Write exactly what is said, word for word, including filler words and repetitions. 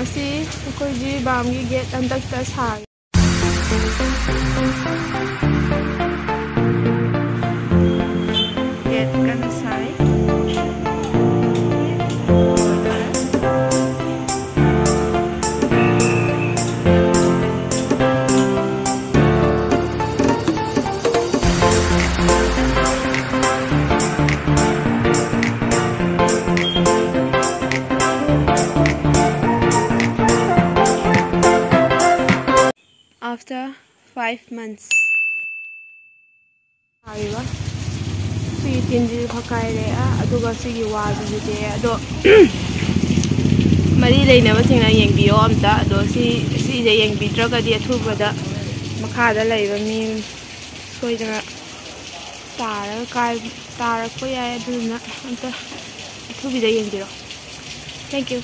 ꯑꯁꯤ ꯑꯩꯈꯣꯏꯒꯤ ꯕꯥꯝꯒꯤ ꯒꯦꯠ ꯍꯟꯗꯛꯇ ꯁꯥꯔꯤ꯫ ꯒꯦꯠ ꯀꯟꯅ ꯁꯥꯔꯤ꯫ After five months. ꯍꯥꯏꯔꯤꯕ ꯁꯤꯒꯤ ꯇꯤꯟꯁꯤꯁꯨ ꯐꯛꯀꯥꯏꯔꯦ, ꯑꯗꯨꯒ ꯁꯤꯒꯤ ꯋꯥꯜꯁꯤꯁꯨ ꯇꯦꯛꯑꯦ꯫ ꯑꯗꯣ ꯃꯔꯤ ꯂꯩꯅꯕꯁꯤꯡꯅ ꯌꯦꯡꯕꯤꯌꯣ ꯑꯝꯇ꯫ ꯑꯗꯣ ꯁꯤ, ꯁꯤꯁꯦ ꯌꯦꯡꯕꯤꯗ꯭ꯔꯒꯗꯤ ꯑꯊꯨꯕꯗ ꯃꯈꯥꯗ ꯂꯩꯕ ꯃꯤ ꯁꯣꯏꯗꯅ ꯇꯥꯔꯒ ꯀꯥꯏ-, ꯇꯥꯔꯛꯄ ꯌꯥꯏ꯫ ꯑꯗꯨꯗꯨꯅ ꯑꯝꯇ ꯑꯊꯨꯕꯤꯗ ꯌꯦꯡꯕꯤꯔꯣ꯫ Thank you꯫